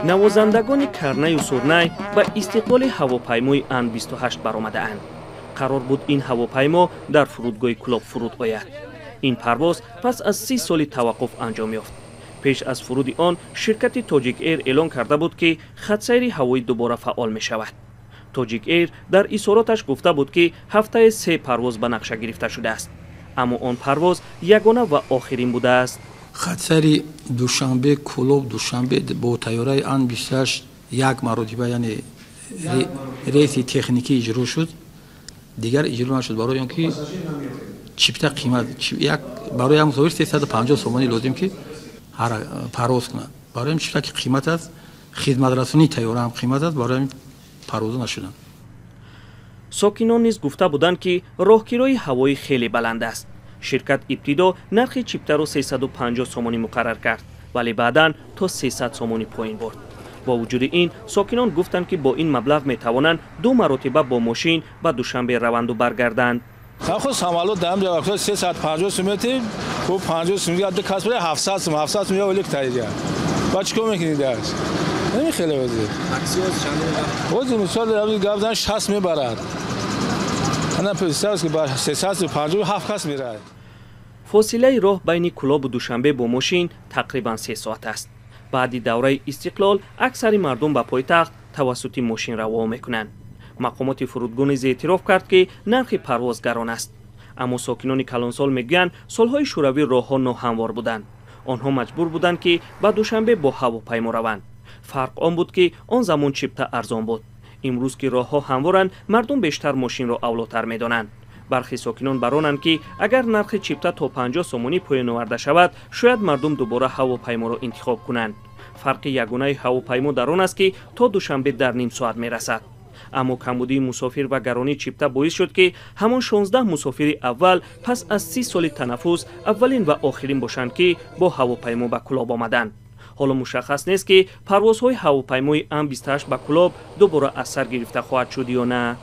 Навозандагони карнаю сурнай ба истиқболи ҳавопаймои Ан-28 баромадаанд. Қарор буд, ин ҳавопаймо дар фурудгоҳи Кӯлоб фуруд ояд. Ин парвоз пас аз 30 соли таваққуф анҷом ёфт. Пеш аз фуруди он ширкати Тоҷик Эйр эълон карда буд, ки хатсайри ҳавоӣ дубора фаъол мешавад. Тоҷик Эйр дар изҳороташ гуфта буд, ки ҳафтае се парвоз ба нақша гирифта шудааст, аммо он парвоз ягона ва охирин будааст. Хатсайри Душанбе Кӯлоб Душанбе бо тайёраи Ан 28 як маротиба, яъне рейси техникӣ иҷро шуд, дигар иҷро нашуд, барои он ки чипта қимат. Як барои як мусофир 350 сомонӣ лозим, ки парвоз кунад. Барои ҳам чипта ки қимат аст, хизматрасонии тайёра ҳам қимат аст, барои ҳамин парвоза нашуданд. Сокинон низ гуфта буданд, ки роҳкирои ҳавоӣ хеле баланд аст. Ширкат ибтидо нархи чиптаро 350 сомонӣ муқаррар кард, вале баъдан то 300 сомонӣ поин бурд. Бо вуҷуди ин, сокинон гуфтанд, ки бо ин маблағ метавонанд ду маротиба бо мошин ба Душанбе раванду баргарданд. Худ самолёт дам ҷавоб 350 сум мети, ку 50 сум ду кас бире, 700 сум, 700 сум я олик таидя. Ба чикор мекунӣ даш? Намехеле вазир. Такси мисол гап зан 60 мебарад. Ана представь, ки ба 357 кас мерад. Фосилаи роҳ байни Кӯлобу Душанбе бо мошин тақрибан 3 соат аст. Баъди давраи истиқлол аксари мардум ба пойтахт тавассути мошин раво мекунанд. Мақомоти фурудгоҳ низ эътироф кард, ки нархи парвоз гарон аст, аммо сокинони калонсол мегӯянд, солҳои шӯравӣ роҳҳо ноҳамвор буданд. Онҳо маҷбур буданд, ки ба Душанбе бо ҳавопаймо раванд. Фарқ он буд, ки он замон чипта арзон буд. Имрӯз ки роҳҳо ҳамворанд, мардум бештар мошинро авлотар медонанд. Бархе сокинон баронанд, ки агар нархи чипта то 50 сомонӣ поён оварда шавад, шояд мардум дубора ҳавопайморо интихоб кунанд. Фарқи ягонаи ҳавопаймо дар он аст, ки то Душанбе дар ним соат мерасад. Аммо камбудии мусофир ва гаронии чипта боис шуд, ки ҳамон 16 мусофири аввал пас аз 30 соли танаффус аввалин ва охирин бошанд, ки бо ҳавопаймо ба Кӯлоб омаданд. Ҳоло мушаххас нест, ки парвозҳои ҳавопаймои Ан-28 ба Кӯлоб дубора аз сар гирифта хоҳад шуд ё на.